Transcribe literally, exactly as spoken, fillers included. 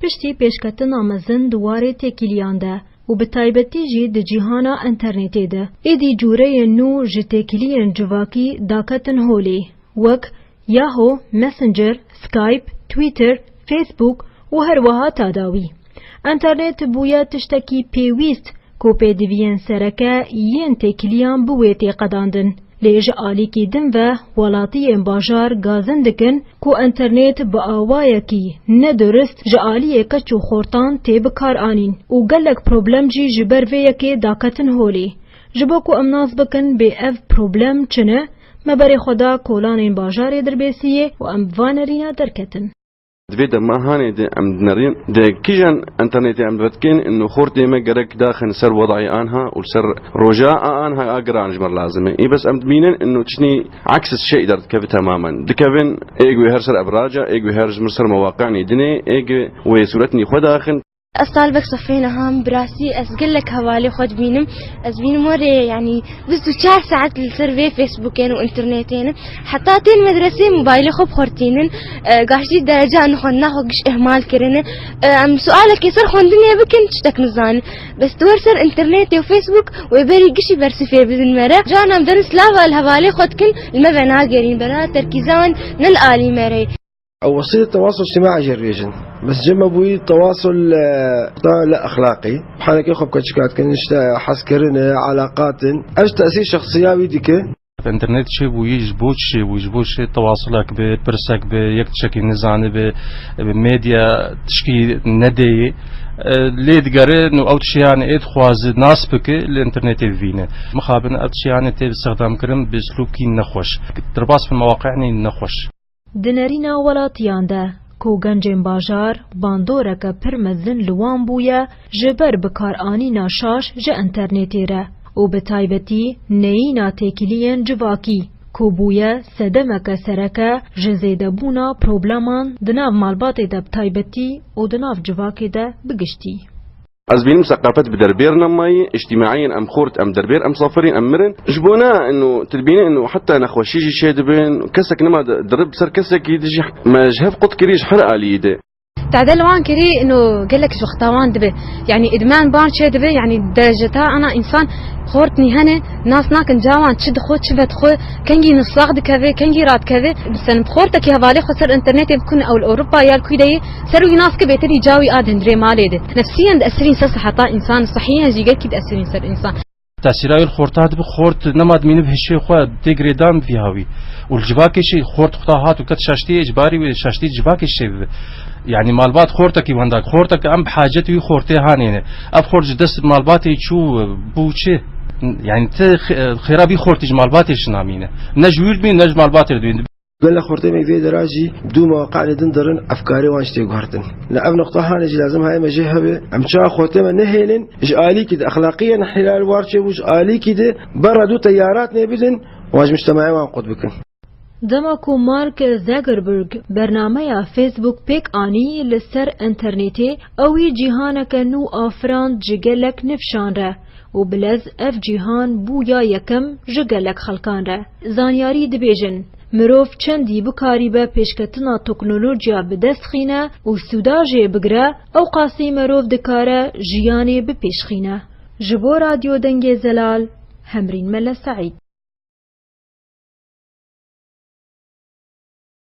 Piştî pêşketina mezin di warê têkiliyan de û bi taybetî jî di cîhana înternetê de, êdî cûreyên nû ji têkiliyên civakî daketin holê, wek Yahoo, Messenger, Skype, Twitter, Facebook û her wiha ta dawî. Înternet bûye tiştekî pêwîst ku pêdiviyên sereke yên têkiliyan bi wê tê qedandin. Lê ji alîkî din ve welatiyên bajar gazin dikin ku înternet bi awayekî nedurist ji aliyê keç û xortan tê bikaranîn û gelek problem jî ji ber vê yekê daketin holê. Ji bo ku em nas bikin bê ev problem çi ne, me berê xwe da kolanên bajarê Dirbêsiyê û em bi van nerîna derketin. Di vê dema hanê de em dinerin, di kîjan înternetê em vedikên, ino xortê me gerek daxin ser wedayê anha û li ser roja a anha a giran ji me re lazim e. Ê bes em dibînin, ino tiştî eksis şey derdikeve temamen. Dikevin, êg wê her ser evraca, êg wê her ji mir ser mewaqi'nê dinê, êg wê sûretnî xwe daxin. Ez talibek sefê neham, bi rastî ez gelek hevalê xwe dibînim. Ez bînim werê, yanî bîst û çar saet li ser vê Facebookên û înternetê ne. Heta tên medresê mobaylê xwe bixortînin, e, gaş jî dereca nixwendina xwe giş ihmal kirine. E, em sualekê ser xwendinê bikin, tiştek nizanin. Bes tu wer ser înternetê û Facebook wê berî gişî bersifê bidin me re. Carna em derin silava li hevalê xwe dikin, li me venagerîn, bera terkîza wan ne li alî me re. Ew wesîlê tewasul îctîmaî jê re bêjin. Bes cem me bûyî tewasul, e, ta li exlaqî. Hanekê xwe bi keçika dikin, işte hezkirin e, elaqat in. Ev ji tesîr şexsiya wî dike. Înternet çêbûyî, ji bo çi çêbûyî, ji bo çi tewasulek bi, pirsek bi, yek tiştekî nizanibi, bi medya tişkî nedeyê. E, lê digere, no ew tişiyan ê dixwazi nas bike, li înternetê bivîne. Mixabin ev tişiyan tê bi sexdam kirin, bi slûkî nexweş. Derbas bi mewaqi'nê nexweş. Di nerîna welatiyan de ku gencên bajar bandoreke pir mezin li wan bûye ji ber bikaranîna şaş ji înternetê re û bi taybetî neyîna têkiliyên civakî ku bûye sedemeke sereke ji zêdebûna probleman di nav malbatê de bi taybetî û di nav civakê de bi giştî. Ez bînim seqafet bi derbêr nemayî, îctîmaiyên em xort, em derbêr, em safirîn, em mirin. Ji bona ino, tu dibîne ino heta nexweşî jî çêdibin, kesek nema di-, dirib ser kesekî di jî me ji hev qut kirî ji her aliyî de. Tade li wan kirî ino gelek ji wexta wan dibe. Yanî îdman bar çêdibe, yanî dereceta ana însan xortnî hene, nas nakin cawan çi dixwe, çi vedixwe, kengî nislaq dikeve, kengî radikeve. Sen bi xortekî hevalê xwe ser înternetê bikun ew li Ewropa ya li kû de ye, ser wî nas ke bêtir îca wî a di hundirê malê de. Nefsiyen diesirîn ser siheta însan, sihiyen jî gelkî diesirîn ser însan. Tesîra wê li xorta dibe, xort nema dimîne bi hişê xwe tê girêdan vî hawî. Û li civakê jî xort xwe hat û ket şaştiyê, ji barî wê şaştî civakê jî çêbibe. Yanî malbat xortekî wenda, xortek em bi hacetî wî xortê hanê ne. Ev xort ji dest malbatê çû, bû çi? Yanî ti xê-, xêra vî xortî ji malbatê şinamîne. Ne ji wî dibîn, ne ji malbatê dibîn. Gelek xortê me vê dera jî dû mewaqi'nê din dirin, efkarê wan jî tê guhertin. Li ev noqta hanê jî lazim heye me jê hebe. Em çawa xortê me nehêlin, ji alîkî de exlaqiyen hilal war çêbû, ji alîkî de berre dû teyarat nê bidin, wan ji mujtemaê wan qut bikin. Dema ku Mark Zuckerberg bernameya Facebook pêk anî, li ser înternetê, ewî cîhaneke nû afirand ji gelek nifşan re û bilez ev cîhan bû ya yekem ji gelek xelkan re. Zanyarî dibêjin, mirov çendî bikaribe pêşketina teknolojiya bi dest xîne û sûda jê bigire, ewqasî mirov dikare jiyanê bipêşxîne. Ji bo Radyo Dengê Zelal, Hemrîn Mele Seîd.